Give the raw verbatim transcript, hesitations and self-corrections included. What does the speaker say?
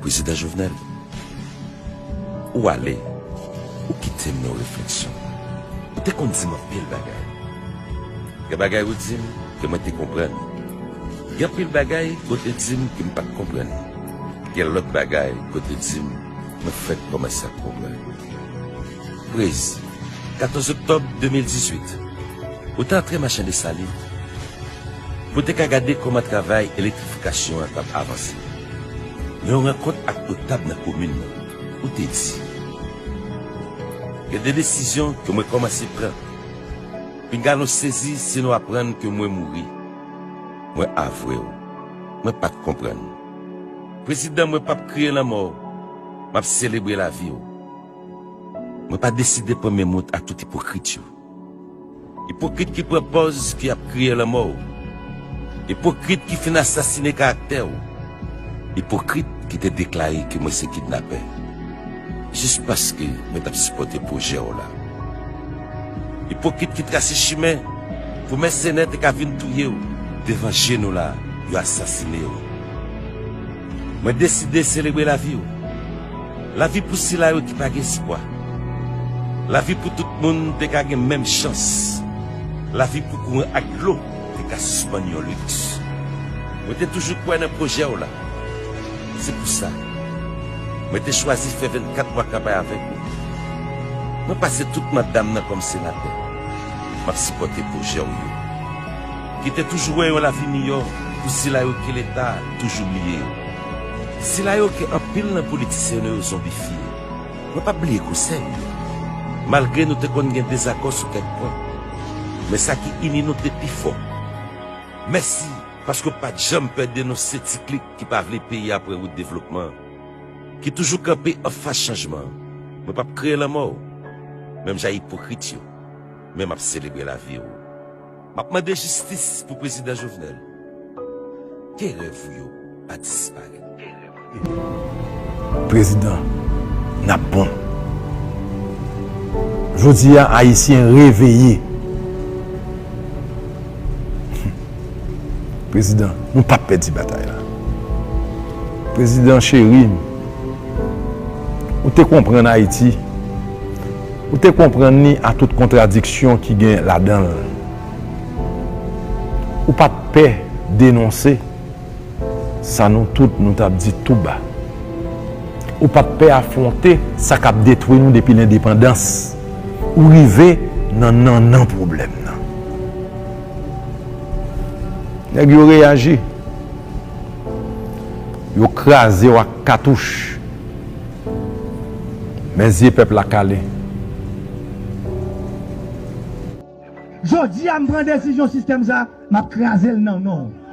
Prezidan Jovenel, ou ale, ou kite m nan yon refleksyon. Ou te konn di m anpil bagay. Gen bagay ou di m ke mwen te konprann. Gen anpil bagay ke w te di m ke m pa t konprann. Gen lòt bagay ke w te di m, mwen fèk kòmanse ap konprann. Prez, katòz oktòb de mil dizuit, ou te antre Machin Desalin pou te ka gade kòman travay elektrifikasyon an t ap avanse. Nan yon rankont ak notab nan komin nan, ou te di, gen de desizyon ke mwen kòmanse pran. Pinga nou sezi si nou aprann ke mwen mouri. Mwen avwe w. Mwen pa t konprann. Prezidan, mwen p ap kriye lanmò w. M ap selebre lavi w. Mwen pa deside pran men mout ak tout ipokrit yo. Ipokrit ki pran pòz ke y ap kriye lanmò w. Ipokrit ki fin asasine karaktè w. Ipokrit ki te deklare ke mwen se kidnapè. Jis paske mwen t ap sipòte pwojè w la. Ipokrit ki trase chimen pou mèsenè te ka vin touye w. Devan je nou la, yo asasine w. Mwen deside selebre lavi w. Lavi pou sila yo ki pa gen espwa. Lavi pou tout moun te ka gen menm chans. Lavi pou kouran ak dlo te ka sispann yon liks. Mwen te toujou kwè nan pwojè w la. Se pou sa, mwen te chwazi fè vennkat mwa kanpay avèk ou. Mwen pase tout manda m nan kòm senatè. M ap sipòte pwojè w yo. Ki te toujou wè yon lavi miyò pou sila yo ke Leta toujou bliye yo. Sila yo ke anpil nan politisyen nou yo zonbifye. Mwen p ap bliye konsèy ou yo. Malgre nou te konn gen dezakò sou kèk pwen, men sa ki ini nou te pi fò. Mèsi, paske w pa t janm pè denonse ti klik ki pa vle peyi a pran wout devlopman, ki toujou kanpe anfas chanjman. Mwen p ap kriye lanmò w, menm jan ipokrit yo, men m ap selebre lavi w. M ap mande jistis pou Prezidan Jovenel. Ke rèv ou yo pa disparèt. Prezidan, n ap bon. Jodi a, Ayisyen reveye. Prezidan, nou p ap pèdi batay la. Prezidan cheri, ou te konprann Ayiti. Ou te konprann li a tout kontradiksyon ki gen ladan l. Ou pa t pè denonse sa nou tout nou t ap di tou ba. Ou pa t pè afwonte sa k ap detwi nou depi lendepandans. Ou rive nan nannan pwoblèm nan. Nèg yo reyaji. Yo kraze w ak katouch. Men zye pèp la kale. Jodi a, m pran desizyon sistèm sa, m ap kraze l nan non w.